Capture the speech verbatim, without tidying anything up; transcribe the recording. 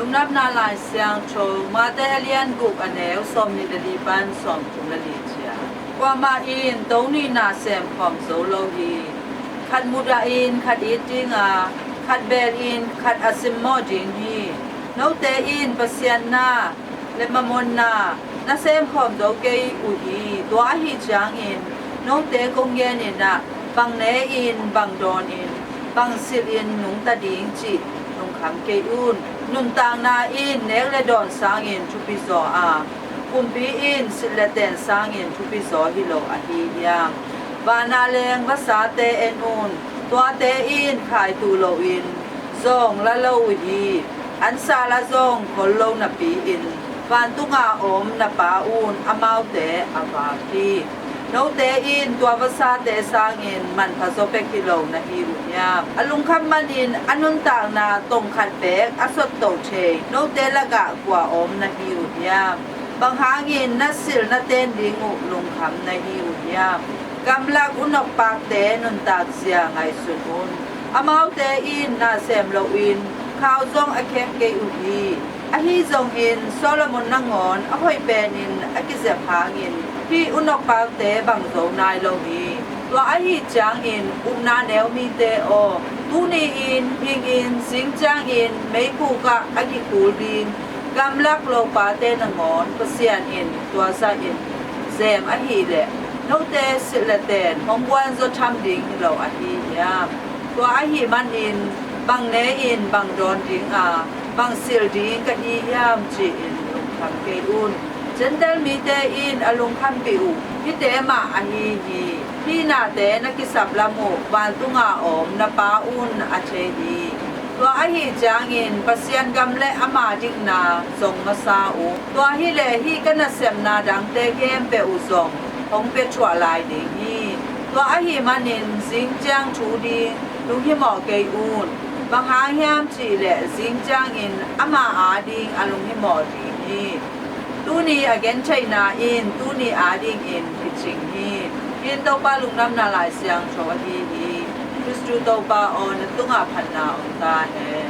Lungdamna Lai Siangtho, Mate a lian guk, a neu sawmnih le li pan sawmthum le li ciang. Kuamah in to nihna semkhawm zo lo hi. Khat mudahin khat it dinga, khat belin khat a simmawh ding hi. Note in Pasian na le Mammon na na semkhawm zo kei uh hi. Tua ahi ciangin note kong genin ah, bang ne-in, bang dawnin, bang silhin nungta ding cih lungkham kei un. Nuntakna in nek le dawn sangin thupi zaw a, pumpi in silh le ten sangin thupi zaw hi lo ahi hiam? Vana leng vasate en un. Tuate in khaitu loin zawng la lo uh hi. An sala zong khol lo napi-in, vantunga om na Pa un amaute a vak hi. Note in tua vasate sangin manpha zaw pek hi lo na hi uh hiam? A lungkham manin a nuntakna tongkhat beek a sottoh thei note lakah kua om na hi uh hiam? Bang hangin na silh na ten ding uh lungkham na hi uh hiam? Gamlak unokpakte nuntak zia ngaihsun un. Amaute in na sem loin khau zong a khek kei uh hi. Ahi zongin Solomon nangawn a hoih penin a kizep hangin hih unokpakte bang zo nai lo hi. Tua ahi ciangin upna neu mite aw, tuni-in hingin, zing ciangin meikuk ah a kikhul ding gamlak lopate nangawn Pasian in tua zahin zem ahileh, note silh le ten hong guanzaw tham ding hi lo ahi hiam? Tua ahi manin bang ne-in, bang dawn dinga, bang silh ding ka hi hiam, ci-in lungkham kei un. Gentile mite in a lungkhampih uh hihte mah ahi hi. Hih nate na kisap lam uh vantunga om na Pa un a thei hi. Tua ahi ciangin Pasian gam le ama dikna zong masa uh. Tua hileh hih ka nasepna dangte khempeuh uh zong hong pia thuah lai ding hi. Tua ahi manin zing ciang thu ding lunghimawh kei un. Bang hang hiam cihleh zing ciangin ama ading a lunghimawh ding hi. Tuni a gentheihna in tuni adingin kicing hi. Hih in Topa Lungdamna Lai Siangtho ahi hi. Khristu Topa aw, na tungah phatna om ta hen.